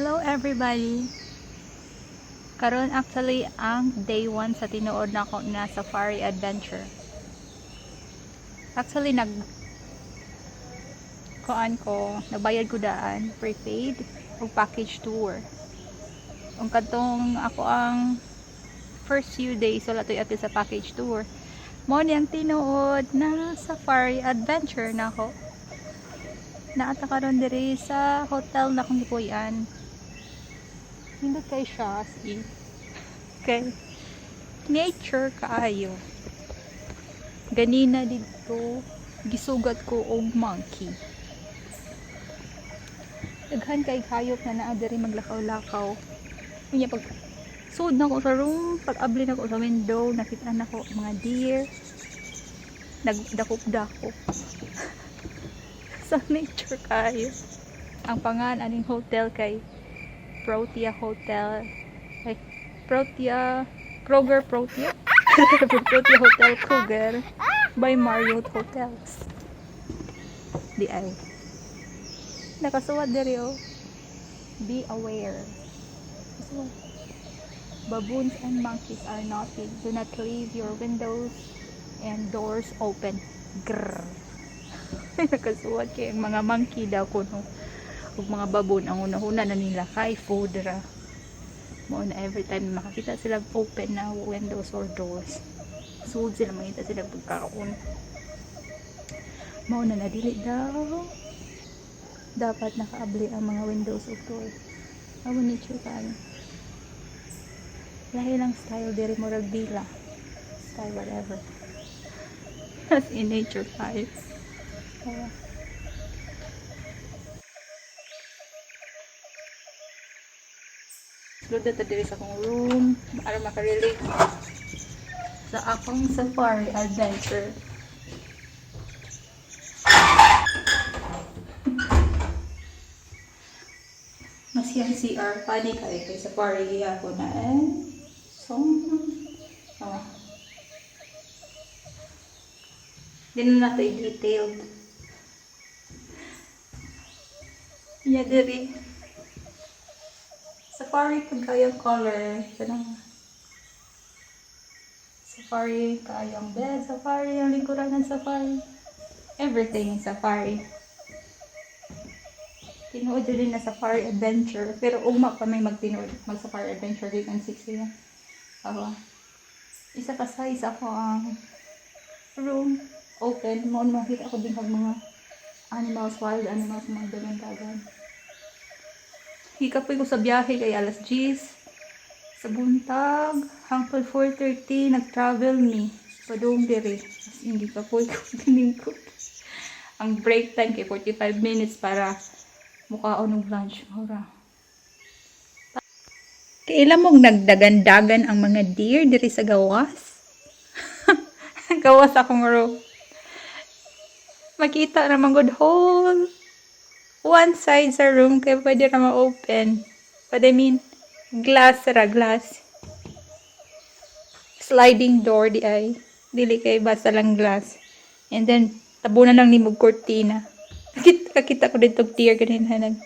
Hello, everybody! Karon actually ang day 1 sa tinuod nako na safari adventure. Actually, nag kuan ko, nagbayad ko daan, prepaid og package tour. Ang kadtong ako ang first few days, wala to'y apil sa package tour. Mao ni ang tinuod na safari adventure nako. Naa ta karon diri sa hotel na akong gipuy-an. Nindot kay siya, as in. Okay. Nature kaayo. Ganina didto, gisugat ko og monkey. Daghan kay hayop na naa diri maglakaw-lakaw. Unya pag sud na ko sa room, pag abli na ko sa window, nakita na ko mga deer. Nagdakop-dakop. Sa nature kayo. Ang pangalan aning hotel kay Protea Hotel. Ay, Protea Kruger Protea? Protea Hotel Kruger by Marriott Hotels. Di ay. Nakasuwat diri oh. Be aware. Kasuwat. Baboons and monkeys are naughty. Do not leave your windows and doors open. Grrr. Nakasuwat kay ang mga monkey daw kuno ug mga baboon ang una-una na nila kay food ra. Mao na every time makakita sila open na windows or doors, sud sila, mangita sila pagkaon. Mao na nadili daw dapat nakaabli ang mga windows ug doors. Amo, nature kaayo. Lahi lang style diri, murag villa style, whatever. As in, nature kaayo. Kaya sulod na ta diri sa akong room para makarelate sa akong safari adventure. Maski ang CR, funny kay kay safari gihapon na eh. So, oh. Di na nato i-detailed. Yeah, diri. Safari pud kayong color. Kanang safari kayong bed, safari ang lingkuran ng safari. Everything is safari. Tinuod din na safari adventure. Pero ugma pa may magtinuod mag safari adventure gikan 6 a.m. Awa. Isa ka size ako ang room open. Mao makita ko din kag mga animals, wild animals, mga dagan-dagan. Hikapoy ko sa biyahe kay alas 10 sa buntag hangtod 4:30 nag-travel mi padung diri. As in, gikapoy ko ko. Ang break time kay 45 minutes para mukaon og lunch. Mura. Kaila mong nagdagan-dagan ang mga deer diri sa gawas. Gawas akong room. Makita naman good whole one side sa room kaya pwede na ma-open. But I mean, glass ra, glass. Sliding door di ay. Dili kay basta lang glass. And then, tabunan lang nimo og kortina. Kakita ko dito og deer ganina, nag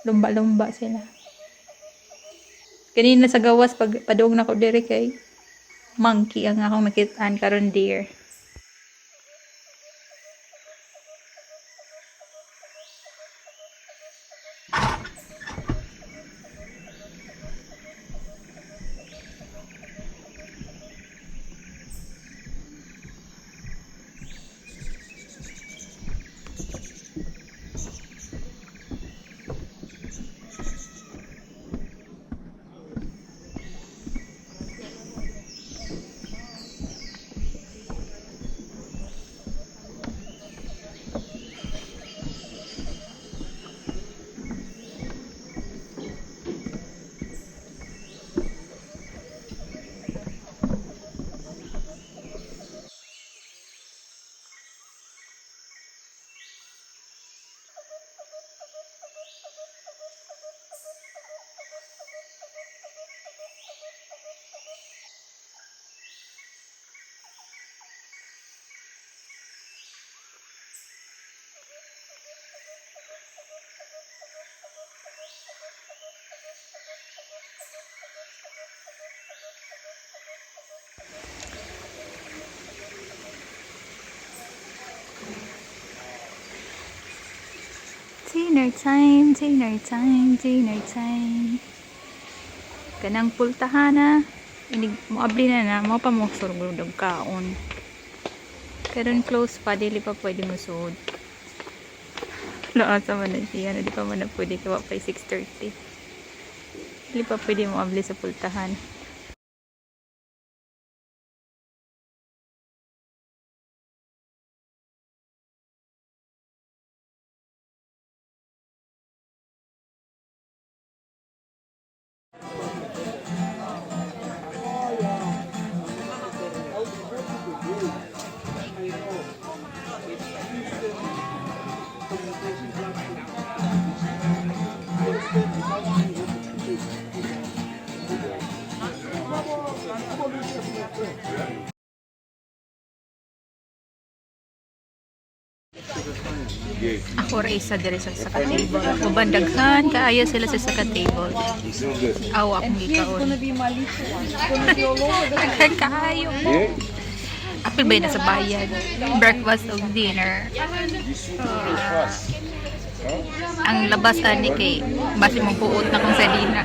lumba-lumba sila. Kanina sa gawas pag padung na ko diri kay monkey ang akong nakitaan, karon deer. Dinner time, dinner time, dinner time. Kanang pultahan. Inig moabli na na, mo pa mo surgod og kaon. Karon close pa, dili pa pwede mo. Laasa man na siya, na di pa man na pwede kay wa pa 6:30. Dili pa pwede mo abli sa pultahan. Ako ra isa diri sa sa table. Uban daghan kaayo sila sa sa table. Aw, akong gikaon. Daghan kaayo mo. Apil ba yun sa bayad? Breakfast o dinner. Ang labas ani kay basi mo buot na kung sa dina.